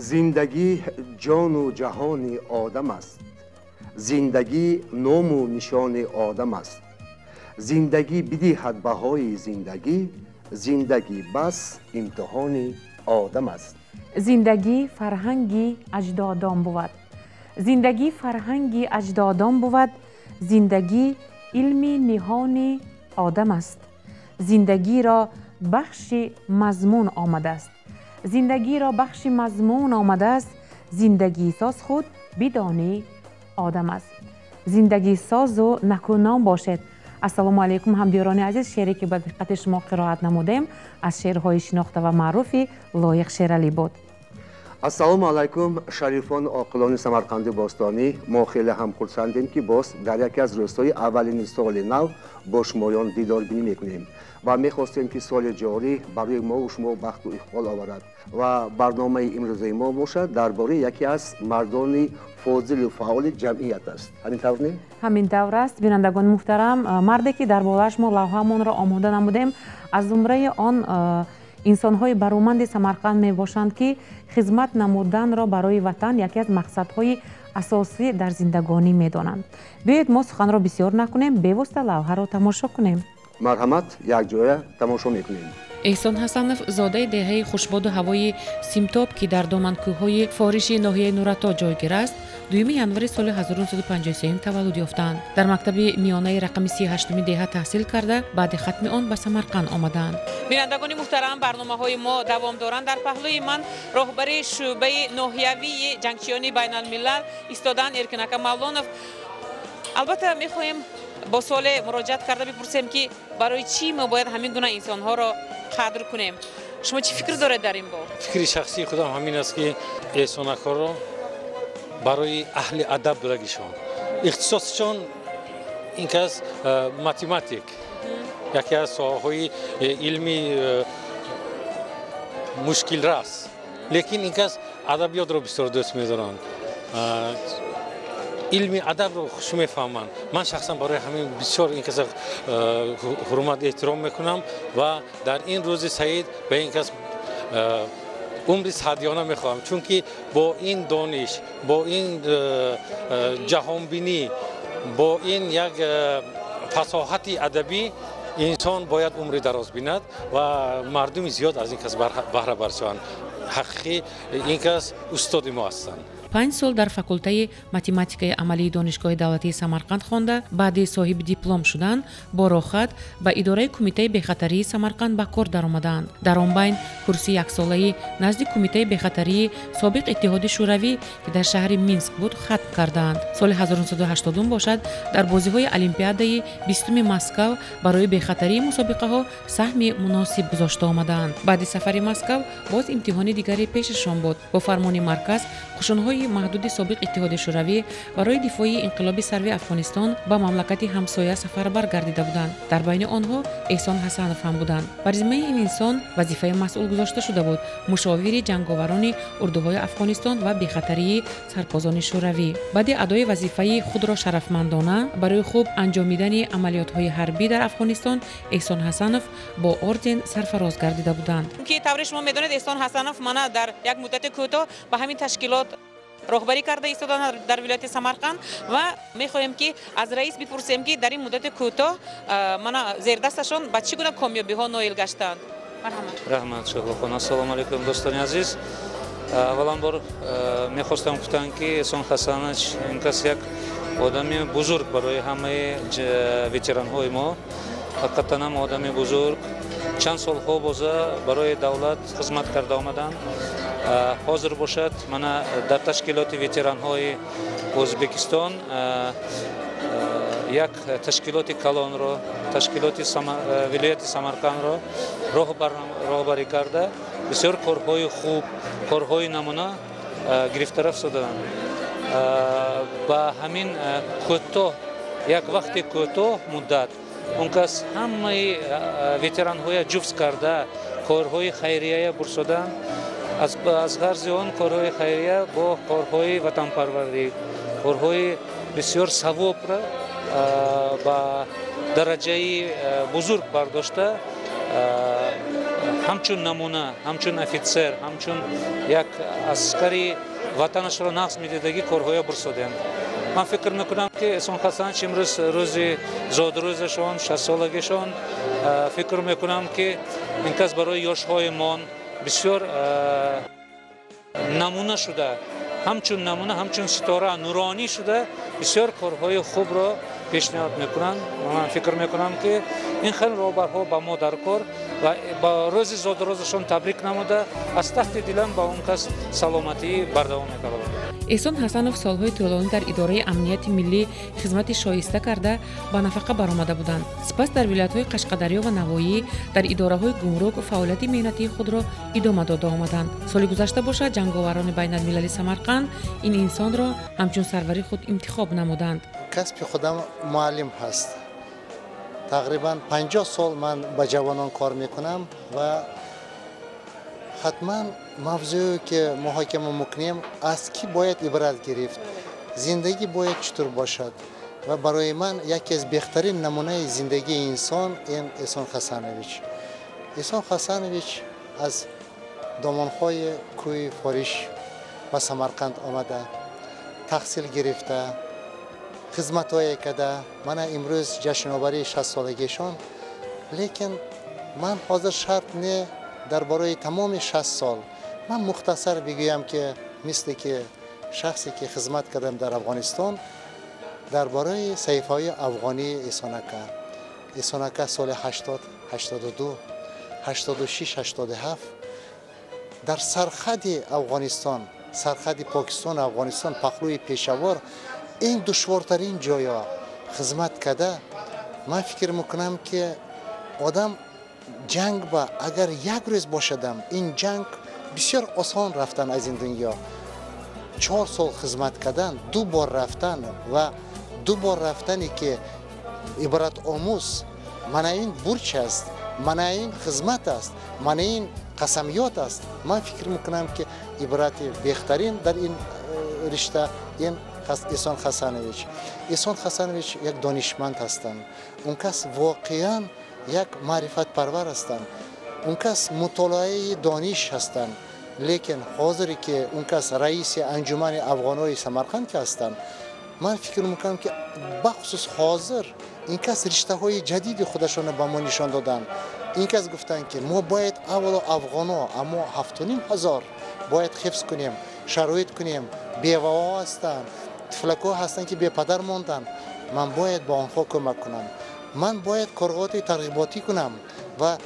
Зиндагӣ ҷону ҷаҳони одам аст. Зиндагӣ ному нишони одам аст. Зиндагӣ бидиҳад баҳои зиндагӣ, зиндагӣ бас имтиҳони одам аст. Зиндагӣ фарҳанги аҷдодон бувад. Зиндагӣ фарҳанги аҷдодон бувад. Зиндагӣ илми ниҳони одам аст. Зиндагиро бахши мазмун омадааст. Зиндагиро бахши мазмун омадааст. Зиндагисоз худ бидонӣ одам аст. Зиндагисозу накӯном бошед. Ассалому алайкум, ҳамдиёрони азиз. Шеъре ки ба диққати шумо қироат намудем, аз шеърҳои шинохта ва маъруфи Лоиқ Шералӣ буд. Ассалому алайкум, шарифону оқилони Самарқанди бостонӣ. Мо хеле ҳам хурсандем, ки боз дар яке аз рӯзҳои аввалини соли нав бо шумоён дидорбинӣ мекунем ва мехостем, ки соли ҷорӣ барои мову шумо бахту иқбол оварад. Ва барномаи имрӯзаи мо бошад, дар бораи яке аз мардони фозилу фаъоли ҷамъият аст. Ҳамин тавр не? Ҳамин тавр аст, бинандагони муҳтарам. Марде ки дар борааш мо лавҳаамонро омода намудем, аз зумраи он инсонҳои бароманди Самарқанд мебошанд, ки хизмат намуданро барои ватан яке аз мақсадҳои асосӣ дар зиндагонӣ медонанд. Биёед, мо суханро бисёр накунем, бевосита лавҳаро тамошо кунем. Марҳамат, якҷоя тамошо мекунем. Эҳсон Ҳасанов зодаи деҳаи хушбоду ҳавои Симтоб, ки дар доманкӯҳҳои Фориши ноҳияи Нурато ҷойгир аст, 2 январи соли 1953 таваллуд ёфтанд. Дар мактаби миёнаи рақами 38-уми деҳа таҳсил карда, баъди хатми он ба Самарқанд омаданд. Бинандагони муҳтарам, барномаҳои мо давом доранд. Дар паҳлӯи ман роҳбари шӯъбаи ноҳиявии ҷангчиёни байналмилал истоданд, Эркинака Мавлонов. Албатта, мехоҳем бо суоле муроҷиат карда бипурсем, ки барои чӣ мо бояд ҳамин гуна инсонҳоро қадр кунем. Шумо чӣ фикр доред дар ин боб? Фикри шахсии худам ҳамин аст, ки эҳсонакорро барои аҳли адаб будагишон, ихтисосшон ин кас математик, яке аз соҳаҳои илми мушкилрас, лекин ин кас адабиётро бисёр дӯст медоранд, илми адабро хуш мефаҳманд. Ман шахсан барои ҳамин бисёр ин каса ҳурмат, эҳтиром мекунам ва дар ин рӯзи саид ба ин кас умри саъдиёна мехоҳам, чунки бо ин дониш, бо ин ҷаҳонбинӣ, бо ин як фасоҳати адабӣ инсон бояд умри дароз бинад ва мардуми зиёд аз ин кас баҳра баршаванд. Ҳақиқӣ, ин кас устоди мо ҳастанд. 5 сол дар факултаи математикаи амалии Донишгоҳи давлатии Самарқанд хонда, баъди соҳиби диплом шудан бо рохат ба идораи Кумитаи бехатарии Самарқанд ба кор даромаданд. Дар он байн курси яксолаи назди Кумитаи бехатарии собиқ Иттиҳоди Шӯравӣ, ки дар шаҳри Минск буд, хатм кардаанд. Соли 1980 бошад, дар бозиҳои Олимпиадаи 20-уми Москав барои бехатарии мусобиқаҳо саҳми муносиб гузошта омадаанд. Баъди сафари Москав боз имтиҳони дигаре пешашон буд. Бо фармони марказ қушунҳои маҳдуди собиқ Иттиҳоди Шӯравӣ барои дифои инқилоби сарви Афғонистон ба мамлакати ҳамсоя сафарбар гардида буданд. Дар байни онҳо Эҳсон Ҳасанов ҳам буданд. Бар зиммаи ин инсон вазифаи масъул гузошта шуда буд: мушовири ҷанговарони урдуҳои Афғонистон ва бехатарии сарбозони шӯравӣ. Баъди адои вазифаи худро шарафмандона, барои хуб анҷомидани амалиётҳои ҳарбӣ дар Афғонистон, Эҳсон Ҳасанов бо орден сарфароз гардида буданд. Ки тавре шумо медонед, Эҳсон Ҳасанов мана дар як муддати кӯтоҳ ба ҳамин ташкилот роҳбарӣ карда истодан дар вилояти Самарқанд ва мехоҳем, ки аз раис бипурсем, ки дар ин муддати кӯтоҳ мана зердасташон ба чӣ гуна комёбиҳо ноил гаштанд. Раҳмат, Шаҳлохон. Ассалому алайкум, дӯстони азиз. Авваланбор мехостам гуфтан, ки Эҳсон Ҳасанович ин кас як одами бузург барои ҳамаи ветеранҳои мо, ҳақиқатан ҳам одами бузург. Чанд солҳо боза барои давлат хизмат карда омаданд. Ҳозир бошад, мана дар ташкилоти ветеранҳои Ӯзбекистон як ташкилоти калонро, ташкилоти вилояти Самарқандро роҳбарӣ карда, бисёр корҳои хуб, корҳои намуна гирифта рафтоданд. Ба ҳамин кӯтоҳ як вақти кӯтоҳ муддат он кас ҳамаи ветеранҳоя ҷуфт карда, корҳои хайрияя бурсоданд. Аз ғарзи он корҳои хайрия бо корҳои ватанпарварӣ, корҳои бисёр савобро ба дараҷаи бузург бардошта. Ҳамчун намуна, ҳамчун офитсер, ҳамчун як аскари ватанашро нағз медидагӣ корҳоя бурсодем. Ман фикр мекунам, ки Эҳсон Ҳасанович имрӯз рӯзи зодрӯзашон, 60-солагишон, фикр мекунам, ки ин кас барои ёшҳоимон бисёр намуна шуда, ҳамчун намуна, ҳамчун ситора нуронӣ шуда, бисёр корҳои хубро пешниҳод мекунанд. Ман фикр мекунам, ки ин хел роҳбарҳо ба мо дар кор ва ба рӯзи зодрӯзашон табрик намуда, аз таҳти дилам ба он кас саломатии бардавом металабам. Эҳсон Ҳасанов солҳои тӯлонӣ дар идораи амнияти миллӣ хизмати шоиста карда, ба нафақа баромада буданд. Сипас дар вилоятҳои Қашқадарё ва Навоӣ дар идораҳои гумрук фаъолияти меҳнатии худро идома дода омаданд. Соли гузашта бошад, ҷанговарони байналмилали Самарқанд ин инсонро ҳамчун сарвари худ интихоб намуданд. Касби худам муаллим ҳаст. Тақрибан 50 сол ман ба ҷавонон кор мекунам ва ҳатман мавзӯе, ки муҳокима мекунем, аз кӣ бояд ибрат гирифт, зиндагӣ бояд чутур бошад. Ва барои ман яке аз беҳтарин намунаи зиндагии инсон ин Эҳсон Ҳасанович. Эҳсон Ҳасанович аз домонҳои кӯҳи Фориш ба Самарқанд омада, таҳсил гирифта, хизматҳое карда. Мана имрӯз ҷашноварии 60-солагишон. Лекин ман ҳозир шарт не дар бораи тамоми 60 сол, ман мухтасар бигӯям, ки мисле ки шахсе ки хизмат кардам дар Афғонистон, дар бораи саҳифаҳои афғонии Эҳсонака. Эҳсонака соли 80, 82, 86, 87 дар сарҳади Афғонистон, сарҳади Покистон, Афғонистон, паҳлӯи Пешавор, ин душвортарин ҷоё хизмат карда. Ман фикр мекунам, ки одам ҷанг ба агар як рӯз бошадам, ин ҷанг бисёр осон рафтан аз ин дунё. 4 сол хизмат кардан, ду бор рафтан ва ду бор рафтане, ки ибратомӯз, мана ин бурч аст, мана ин хизмат аст, мана ин қасамёд аст. Ман фикр мекунам, ки ибрати беҳтарин дар ин ришта ин Эҳсон Ҳасанович. Эҳсон Ҳасанович як донишманд ҳастанд. Он кас воқеан як маърифатпарвар ҳастанд, он кас мутолиаи дониш ҳастанд. Лекин ҳозире ки он кас раиси анҷумани афғонҳои Самарқанд ки ҳастанд, ман фикр мекунам, ки бахусус ҳозир ин кас риштаҳои ҷадиди худашонро ба мо нишон доданд. Ин кас гуфтанд, ки мо бояд аввало афғоно, аммо 7500 бояд ҳифз кунем, шароит кунем. Беваҳо ҳастанд, тифлакҳо ҳастанд, ки бепадар монданд. Ман бояд ба онҳо кӯмак кунам, ман бояд коргоҳи тарғиботӣ кунам. Ва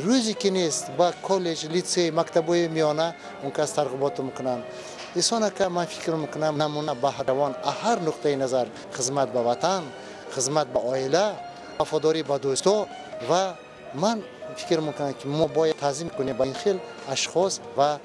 рӯзе ки нест, ба коллеҷ, литсей, мактабҳои миёна он кас тарғибот мекунанд. Эҳсон ака, ман фикр мекунам, намуна баҳравон аз ҳар нуқтаи назар: хизмат ба ватан, хизмат ба оила, вафодорӣ ба дӯсто. Ва ман фикр мекунам, ки мо бояд таъзим кунем ба ин хел ашхос ва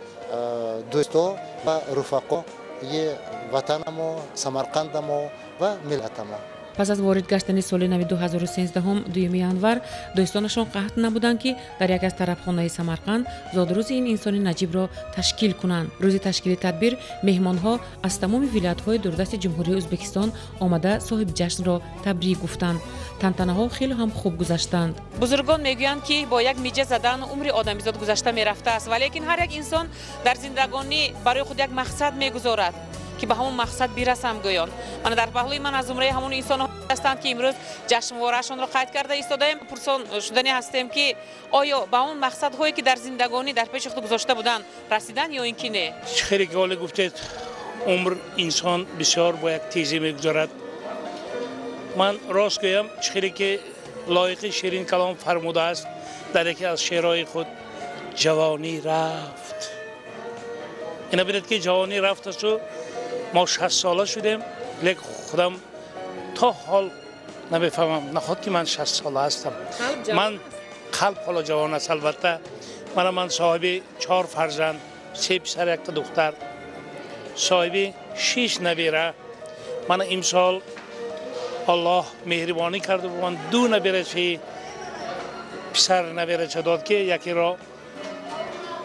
дӯсто ва руфақои ватанамо, Самарқандамо ва миллатамо. Пас аз ворид гаштани соли нави 2013, 2 январ, дӯстонашон қасд намуданд, ки дар як аз тарабхонаи Самарқанд зодрӯзи ин инсони наҷибро ташкил кунанд. Рӯзи ташкили тадбир меҳмонҳо аз тамоми вилоятҳои дурдасти Ҷумҳурии Ӯзбекистон омада, соҳиби ҷашнро табрик гуфтанд. Тантанаҳо хеле ҳам хуб гузаштанд. Бузургон мегӯянд, ки бо як миҷа задан умри одамизод гузашта мерафтааст, валекин ҳар як инсон дар зиндагонӣ барои худ як мақсад мегузорад, ки ба ҳамон мақсад бирасам гӯён. Мана дар паҳлӯи ман аз зумраи ҳамон инсонҳо ҳастанд, ки имрӯз ҷашнвораашонро қайд карда истодаем. Пурсон шудане ҳастем, ки оё ба он мақсадҳое, ки дар зиндагонӣ дар пеши худ гузошта буданд, расиданд ё ин ки не. Хеле ки ҳоле гуфтед, умр инсон бисёр бо як тезӣ мегузарад. Ман рост гӯям, хеле ки Лоиқи ширин калом фармудааст дар яке аз шеърҳои худ: «Ҷавонӣ рафт». Ина бинед, ки ҷавонӣ рафтасту мо 60-сола шудем, лекин худам то ҳол намефаҳмам, наход ки ман 60-сола ҳастам. Ман қалб ҳоло ҷавон аст, албатта. Мана ман соҳиби чор фарзанд, се писар, якта духтар, соҳиби шиш набера. Мана имсол Аллоҳ меҳрибонӣ карда, ба ман ду наберачаи писар наберача дод, ки якеро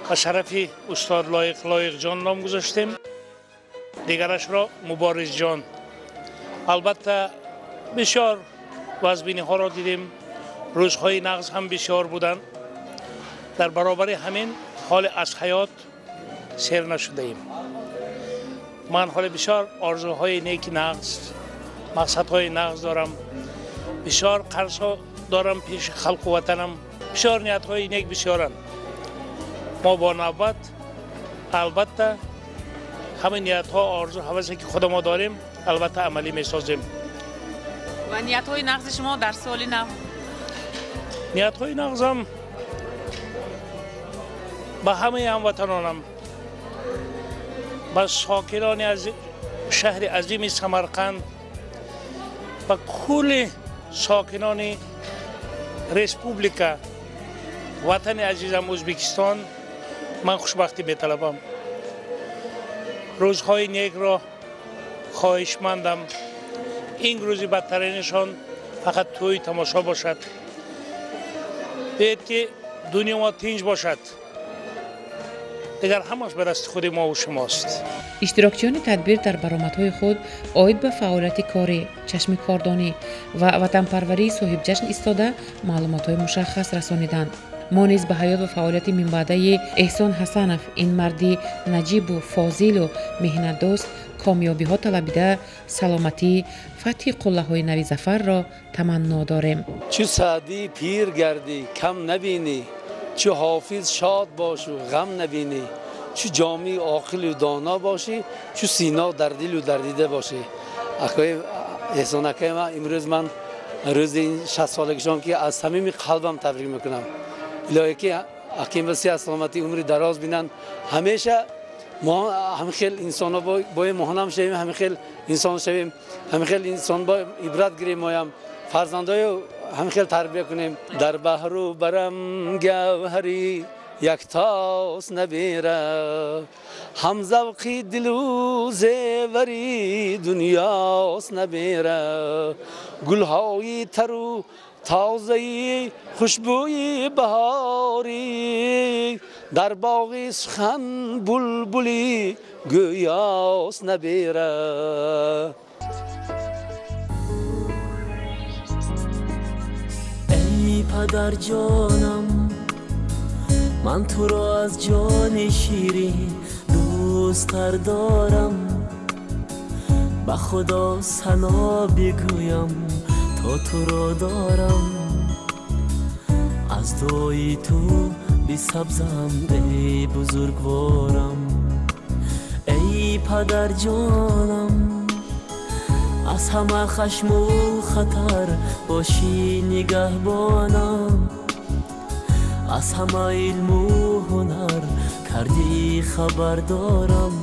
ба шарафи устод Лоиқ, Лоиқҷон ном гузоштем, дигарашро Муборизҷон. Албатта, бисёр вазбиниҳоро дидем, рӯзҳои нағз ҳам бисёр буданд. Дар баробари ҳамин ҳол аз ҳаёт сер нашудаем. Ман ҳоле бисёр орзуҳои неки нағз, мақсадҳои нағз дорам, бисёр қарзҳо дорам пеши халқу ватанам, бисёр ниятҳои нек бисёранд. Мо бо навбат албатта ҳама ниятҳо, орзу, ҳавасе ки худамо дорем, албатта амалӣ месозем. Ва ниятҳои нағзи шумо дар соли нав? Ниятҳои нағзам ба ҳамаи ҳамватанонам, ба сокинони шаҳри азими Самарқанд, ба кулли сокинони республика, ватани азизам Ӯзбекистон ман хушбахтӣ металабам. Рӯзҳои некро хоҳишмандам. Ин рӯзи бадтаринашон фақат тӯй тамошо бошад. Биёед ки дунё мо тинҷ бошад. Дигар ҳамаш ба дасти худи мо ва шумост. Иштирокчиёни тадбир дар баромадҳои худ оид ба фаъолияти корӣ, чашми кордонӣ ва ватанпарварии соҳибҷашн истода маълумотҳои мушаххас расониданд. Мо низ ба ҳаёт ва фаъолияти минбаъдаи Эҳсон Ҳасанов, ин марди наҷибу фозилу меҳнатдӯст, комёбиҳо талабида, саломатӣ, фатҳи қуллаҳои нави зафарро таманно дорем. Чу Саъдӣ пир гардӣ кам набинӣ, чу Ҳофиз шод бошу ғам набинӣ, чу Ҷомӣ оқилу доно бошӣ, чу Сино дар дилу дар дида бошӣ. Акои Эҳсон акаи ман, имрӯз ман рӯзи 60 солагишон ки аз самими қалбам табрик мекунам. Илоҳе ки ҳаким ба сиҳат, саломатӣ, умри дароз бинанд. Ҳамеша мо ҳамин хел инсонҳо бояд моҳонам шавем, ҳамин хел инсон шавем, ҳамин хел инсон бо ибрат гирем, моям фарзандҳою ҳамин хел тарбия кунем. Дар баҳру барам гавҳари яктос набера, ҳам завқи дилу зевари дунёс набера, гулҳои тару тозаи хушбӯи баҳорӣ, дар боғи сухан булбули гӯёс набера. Эй падарҷонам, ман туро аз ҷони ширин дӯсттар дорам, ба Худо сано бигӯям то туро дорам, аз дуои ту бисабзам эй бузургворам. Эй падарҷонам, аз ҳама хашму хатар бошӣ нигаҳбонам, аз ҳама илму ҳунар кардӣ хабардорам,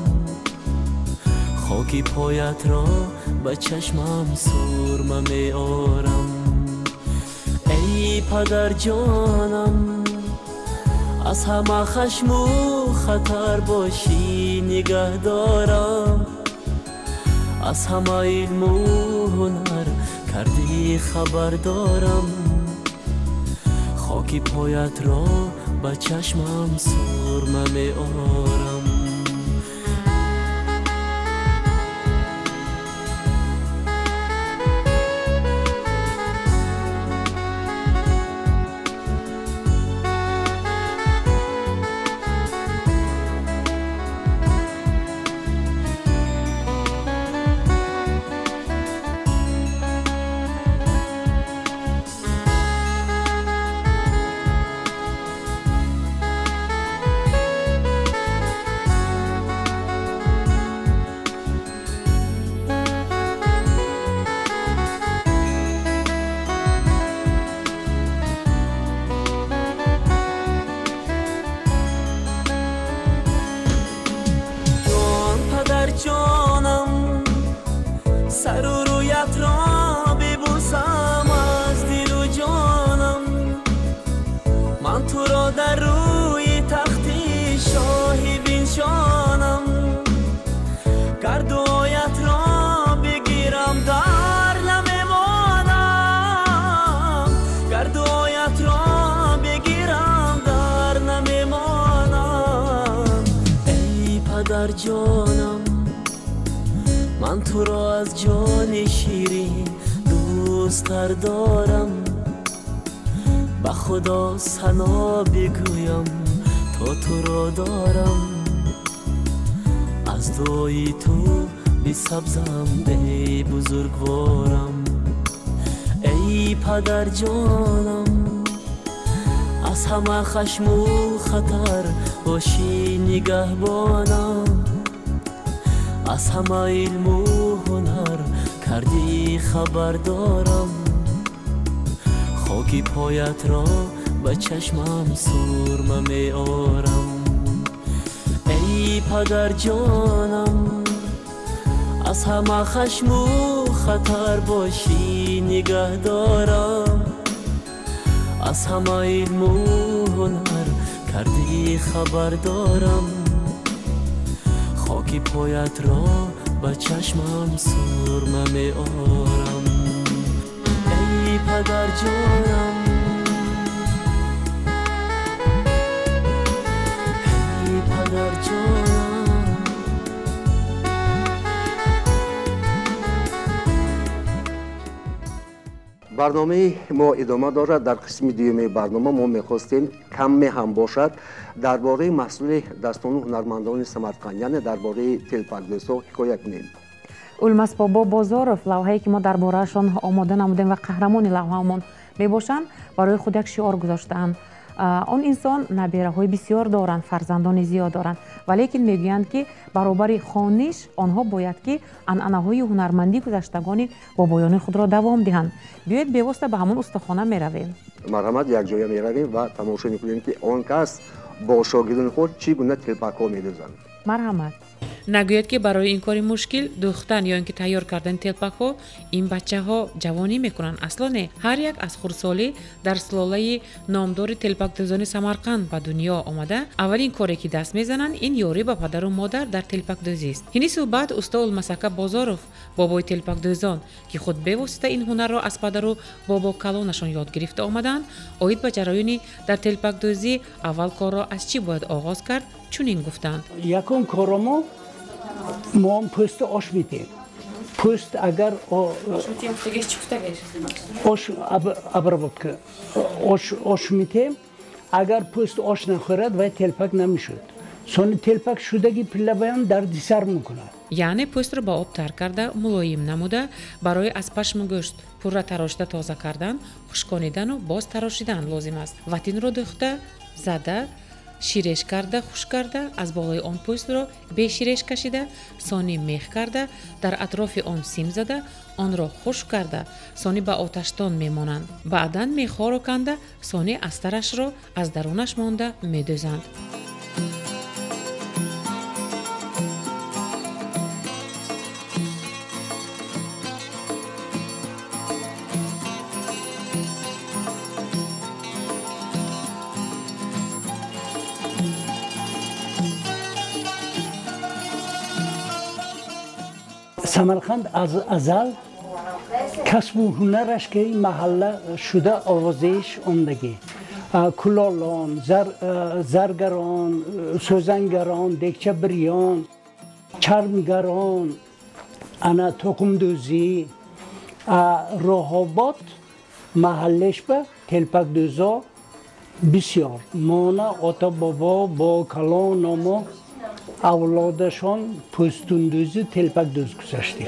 хоки поятро ба чашмам сурма меорам. Эй падарҷонам, аз ҳама хашму хатар бошӣ нигаҳдорам, аз ҳама илму ҳунар кардӣ хабардорам, хоки поятро ба чашмам сурма меорам. Ҷонам, сару рӯятро бибӯсам аз дилу ҷонам, ман туро дар рӯи тахти шоҳӣ биншонам, гар дуоятро бигирам дар намемонам, гар дуоятро бигирам дар намемонам. Эй падарҷонам, ман туро аз ҷони ширин дӯсттар дорам, ба Худо сано бигӯям то туро дорам, аз дуои ту бисабзам эй бузургворам. Эй падарҷонам, аз ҳама хашму хатар бошӣ нигаҳбонам, аз ҳама илму ҳунар кардӣ хабардорам. Хоки поятро ба чашмам сурма меорам. Эй падарҷонам, аз ҳама хашму хатар бошӣ нигаҳдорам, аз ҳама илму ҳунар кардӣ хабардорам. Хоки поятро ба чашмам сурма меорам. Эй падарҷонам, эй падарҷонам. Барномаи мо идома дорад. Дар қисми дуюми барнома мо мехостем каме ҳам бошад дар бораи маҳсули дастону ҳунармандони Самарқанд, яъне дар бораи телпакдӯзҳо ҳикоя кунем. Улмасбобо Бозоров, лавҳае ки мо дар бораашон омода намудем ва қаҳрамони лавҳаамон мебошанд, барои худ як шиор гузоштаанд. Он инсон набераҳои бисёр доранд, фарзандони зиёд доранд, валекин мегӯянд ки баробари хониш онҳо бояд ки анъанаҳои ҳунармандии гузаштагони бобоёни худро давом диҳанд. Биёед бевосита ба ҳамон устохона меравем. Марҳамат, якҷоя меравем ва тамошо мекунем ки он кас бо шогирдони худ чӣ гуна телпакҳо медӯзанд. Марҳамат. Нагӯяд ки барои ин кори мушкил дӯхтан ё ин ки тайёр кардани телпакҳо ин бачаҳо ҷавонӣ мекунанд. Асло не, ҳар як аз хурдсолӣ дар сулолаи номдори телпакдӯзони Самарқанд ба дунё омада, аввалин коре ки даст мезананд ин ёрӣ ба падару модар дар телпакдӯзист. Ҳини суҳбат усто Улмасака Бозоров, бобои телпакдӯзон, ки худ бевосита ин ҳунарро аз падару бобо калонашон ёд гирифта омаданд, оид ба ҷараёни дар телпакдӯзӣ аввал корро аз чӣ бояд оғоз кард чунин гуфтанд. Якум коромо мо пӯсти ош метем. Пӯст агар ош обработка ош метем, агар пӯст ош нахӯрад вай телпак намешуд. Сони телпак шудаги пиллабаям дардисар мекунад. Яъне пӯстро ба об тар карда мулоим намуда барои аз пашму гӯшт пурра тарошида тоза кардан, хушконидану боз тарошидан лозим аст. Ватинро дӯхта зада ширеш карда хушк карда аз болои он пӯстро беширеш кашида сони мех карда дар атрофи он сим зада онро хушк карда сони ба оташдон мемонанд. Баъдан мехҳоро канда сони астарашро аз дарунаш монда медӯзанд. Самарқанд аз азал касбу ҳунараш ки маҳалла шуда овозиш омдагӣ. Кулолон, заргарон, сӯзангарон, дегчабирён, чармгарон, ана тоқумдӯзӣ, роҳобод маҳаллеш ба телпакдӯзо бисёр. Мона ото бобо бо калономо авлодашон пӯстундӯзӣ телпакдӯз гузаштем.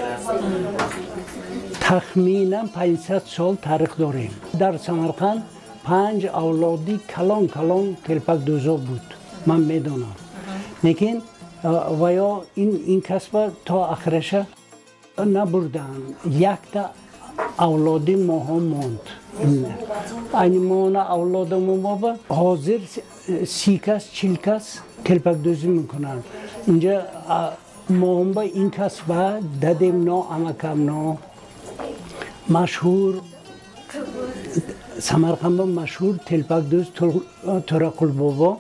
Тахминан 500 сол тарих дорем. Дар Самарқанд 5 авлоди калон калон телпакдӯзо буд. Ман медонам. Лекин ваё ин касба то ахираша набурданд. Якта авлоди моҳо монд. Айни мона авлодамо моба ҳозир 30 кас, 40 кас телпакдӯзӣ мекунанд. Инҷа моҳонба ин касба дадем но, амакам но машҳур Самарқандба машҳур телпакдӯз То'рақул бобо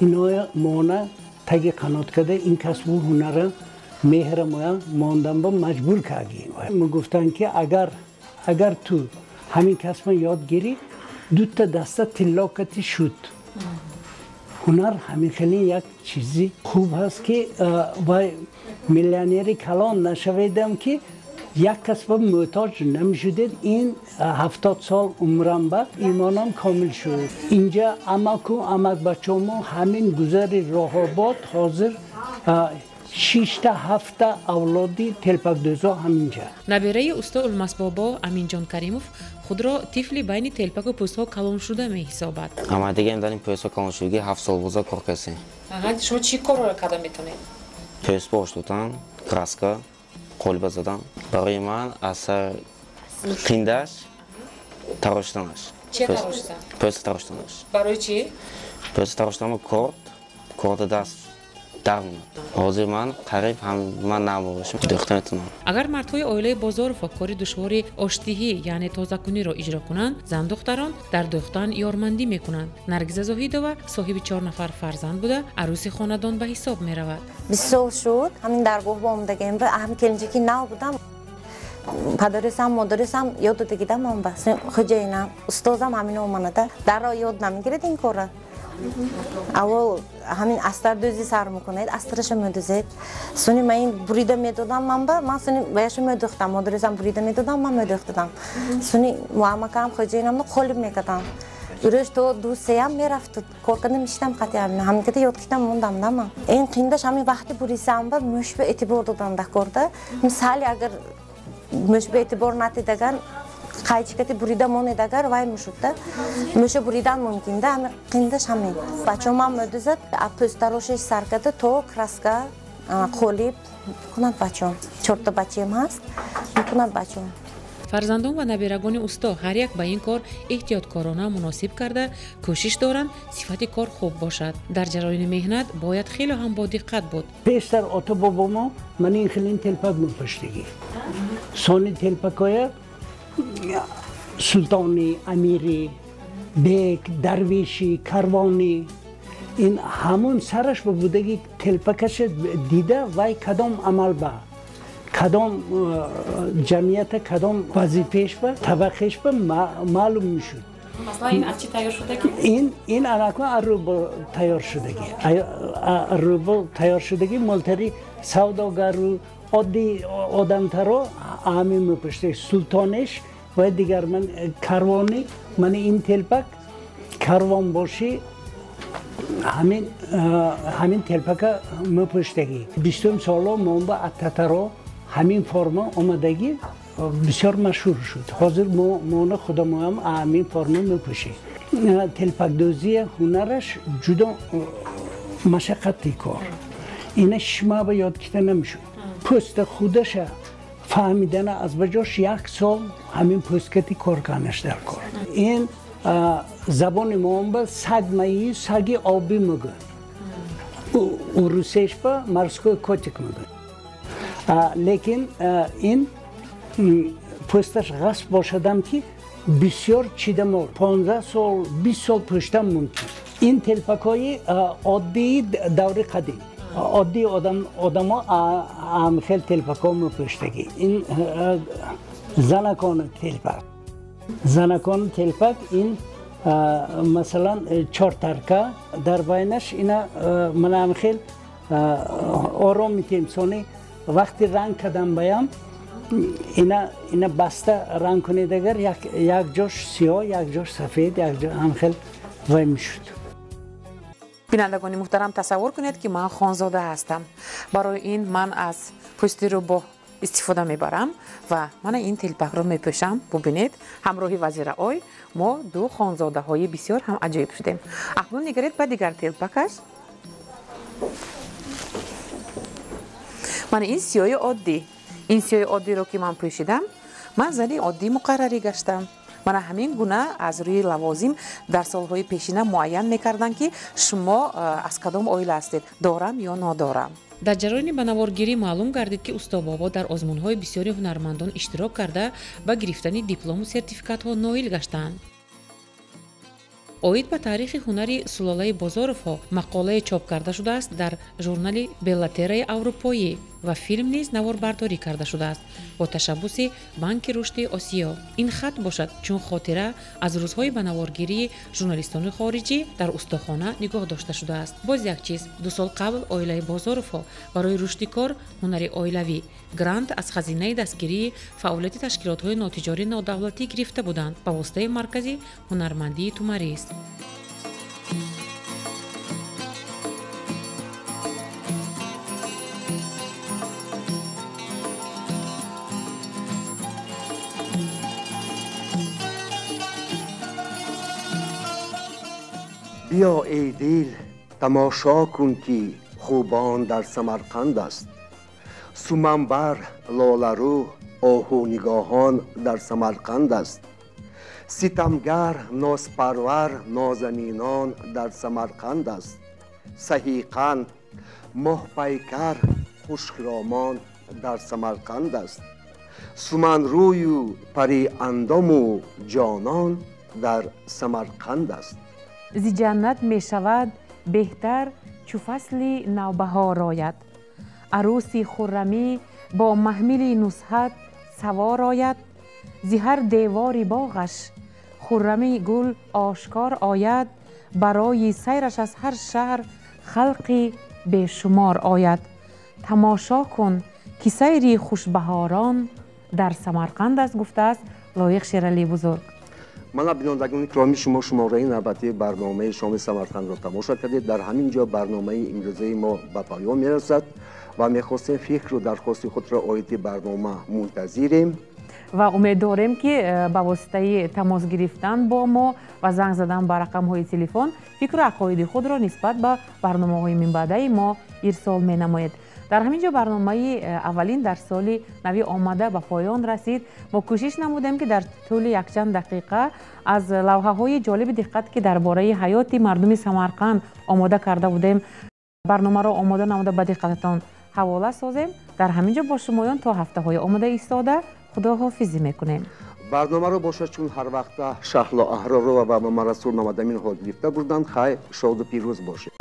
иноя мона таги қанот карда ин касбу ҳунара меҳра моя монданба маҷбур кардем. Мегуфтанд ки агар ту ҳамин касба ёд гирӣ, дута даста тилло кати шуд. Ҳунар ҳамин хеле як чизи хуб ҳаст ки вай миллионери калон нашаведам ки Як кас ба муҳтоҷ намешудед. Ин 70 сол умрам ба имонам комил шуд. Инҷа амаку амак бачамо ҳамин гузари роҳобод ҳозир 6-7 авлоди телпакдӯзо ҳаминҷа. Набираи усто Улмасбобо Аминҷон Каримов худро тифли байни телпаку пӯстҳо калоншуда меҳисобад. Ама дигам дар ин пӯстҳо калоншудагӣ 7 сол боза кор кардем. Шумо чӣ корро карда метавонед? Пӯст бош додам, краска, қолиба задам. Барои ман асар қиндаш тарошиданаш. Чи тарошидан? Пӯст тарошиданаш. Барои чӣ? Пӯст тарошидан корда даст дар мемонад. Ҳозир ман қариб ман намебошам, дӯхта метавонам. Агар мардҳои оилаи Бозоровҳо кори душвори оштиҳӣ, яъне тозакуниро иҷро кунанд, зандухтарон дар дӯхтан ёрмандӣ мекунанд. Наргиза Зоҳидова соҳиби 4 нафар фарзанд буда, арӯси хонадон ба ҳисоб меравад. 20 сол шуд, ҳамин даргоҳ ба омадагем, ҳам келинчаки нав будам. Падарисам, модарисам ёд додагидам ман ба хоҷаинам, устозам ҳамин оманада. Дарро ёд намегиред ин корро. Аввал ҳамин астардӯзӣ сар мекунед, астраша медӯзед. Суни ман ин бурида медодам ман ба, ман суни ваяша медӯхтам, модарисам бурида медодам, ман медӯхтадам. Суни муаммакам, хоҷаинамро қолиб мекардам. Рӯз то 2-3 мерафт, кор карда мешидам қатъи ҳамин. Ҳамин када ёд кардам мондам да ман. Ин қиндаш ҳамин вақти бурисам ба мӯш ба эътибор додам дар корда. Мисали агар мӯш ба эътибор надидаган, қайчикати бурида монед агар вай мушудда, мӯша буридан мумкин да. Ҳамин қиндаш ҳамин. Бачаам медӯзад, пӯстарошиш сар карда то краска, қолиб мекунад бачаам. 4 бачаам ҳаст, мекунад бачаам. Фарзандон ва набирагони усто ҳар як ба ин кор эҳтиёткорона муносиб карда, кӯшиш доранд сифати кор хуб бошад. Дар ҷараёни меҳнат бояд хеле ҳам бодиққат буд. Пештар ото бобомо ман ин хелин телпак мепӯштагӣ. Сони телпакоя султони, амири, бек, дарвеши, карвони, ин ҳамон сараш ба будаги телпакаша дида вай кадом амал ба, кадом ҷамъията, кадом вазифаеш ба, табақаеш ба маълум мешуд. Масалан, ин аз чӣ тайёр шудагӣ? Ин анако аррубо тайёр шудагӣ. Аррубо тайёр шудагӣ молтари савдогару оддӣ одамтаро ҳамин мепӯшта. Султонеш ва дигар ман карвони, ман ин телпак карвонбошӣ ҳамин телпака мепӯштагӣ. 20 соло монба аттатаро ҳамин форма омадагӣ бисёр машҳур шуд. Ҳозир мона худамоам ҳамин форма мепӯшем. Телпакдӯзия ҳунараш ҷудо машаққати кор. Ина шима ба ёд кита намешуд. Пӯста худаша фаҳмидана аз ба ҷош 1 сол ҳамин пӯсткати кор карданаш дар кор. Ин забони моон ба сагмаи саги обӣ мегӯянд. Урусеш ба морской котик мегӯянд. Лекин ин пӯсташ ғасб бошадам ки бисёр чида мол 15 сол 20 сол пӯштан мумкин. Ин телпакҳои оддии даври қадим, оддии одамо ҳамхел телпакҳо мепӯштагӣ. Ин занакони телпак, занакони телпак ин масалан 4 тарка дар байнаш ина мана ҳамхел ором метиҳем. Сони вақти ранг кардан баям ина баста ранг кунед, агар як ҷош сиёҳ, як ҷош сафед, як ҷо ҳамхел вай мешуд. Бинандагони муҳтарам, тасаввур кунед, ки ман хонзода ҳастам. Барои ин ман аз пӯсти рӯбоҳ истифода мебарам ва мана ин телпакро мепӯшам. Бубинед, ҳамроҳи вазираой мо ду хонзодаҳои бисёр ҳам аҷоиб шудем. Акнун нигаред ба дигар телпакаш. Мана ин сиёҳи оддӣ. Ин сиёҳи оддиро ки ман пӯшидам, ман зани оддӣ муқаррарӣ гаштам. Мана ҳамин гуна аз рӯи лавозим дар солҳои пешина муайян мекарданд, ки шумо аз кадом оила ҳастед, дорам ё нодорам. Дар ҷараёни банаворгирӣ маълум гардид, ки устобобо дар озмунҳои бисёри ҳунармандон иштирок карда, ба гирифтани диплому сертификатҳо ноил гаштанд. Оид ба таърихи ҳунари сулолаи Бозоровҳо мақолае чоп карда шудааст дар журнали Беллатераи аврупоӣ. Ва филм низ наворбардорӣ карда шудааст бо ташаббуси Банки рушди Осиё. Ин хат бошад чун хотира аз рӯзҳои ба наворгирии журналистони хориҷӣ дар устохона нигоҳ дошта шудааст. Боз як чиз, 2 сол қабл оилаи Бозоровҳо барои рушди кор ҳунари оилавӣ грант аз хазинаи дастгирии фаъолияти ташкилотҳои нотиҷорӣ нодавлатӣ гирифта буданд ба воситаи маркази ҳунармандии Тумарис. Биё эй дил, тамошо кун, ки хубон дар Самарқанд аст. Суманбар, лоларӯ, оҳу нигоҳон дар Самарқанд аст. Ситамгар, нозпарвар, нозанинон дар Самарқанд аст. Саҳиқан, моҳпайкар, хушхиромон дар Самарқанд аст. Суманрӯю париандому ҷонон дар Самарқанд аст. Зи ҷаннат мешавад беҳтар, чу фасли навбаҳор ояд. Арӯси хуррамӣ бо маҳмили нузҳат савор ояд. Зи ҳар девори боғаш хуррами гул ошкор ояд. Барои сайраш аз ҳар шаҳр халқи бешумор ояд. Тамошо кун, ки сайри хушбаҳорон дар Самарқанд аст, гуфтааст Лоиқ Шералии бузург. Мана, бинандагони киромӣ, шумо шумораи навбатии барномаи Шоми Самарқандро тамошо кардед. Дар ҳамин ҷо барномаи имрӯзаи мо ба поён мерасад ва мехостем фикру дархости худро оиди барнома мунтазирем ва умед дорем, ки ба воситаи тамос гирифтан бо мо ва занг задан ба рақамҳои телефон фикру ақоиди худро нисбат ба барномаҳои минбаъдаи мо ирсол менамоед. Дар ҳамин ҷо барномаи аввалин дар соли нави омада ба поён расид. Мо кӯшиш намудем, ки дар тӯли якчанд дақиқа аз лавҳаҳои ҷолиби диққат, ки дар бораи ҳаёти мардуми Самарқанд омода карда будем, барномаро омода намуда ба диққататон ҳавола созем. Дар ҳамин ҷо бо шумоён то ҳафтаҳои омода истода худоҳофизӣ мекунем. Барномаро бошад, чун ҳар вақта, Шаҳло Аҳророва ва Мамарасул Мамадаминҳо гирифта бурданд. Хайр, шоду пирӯз бошед.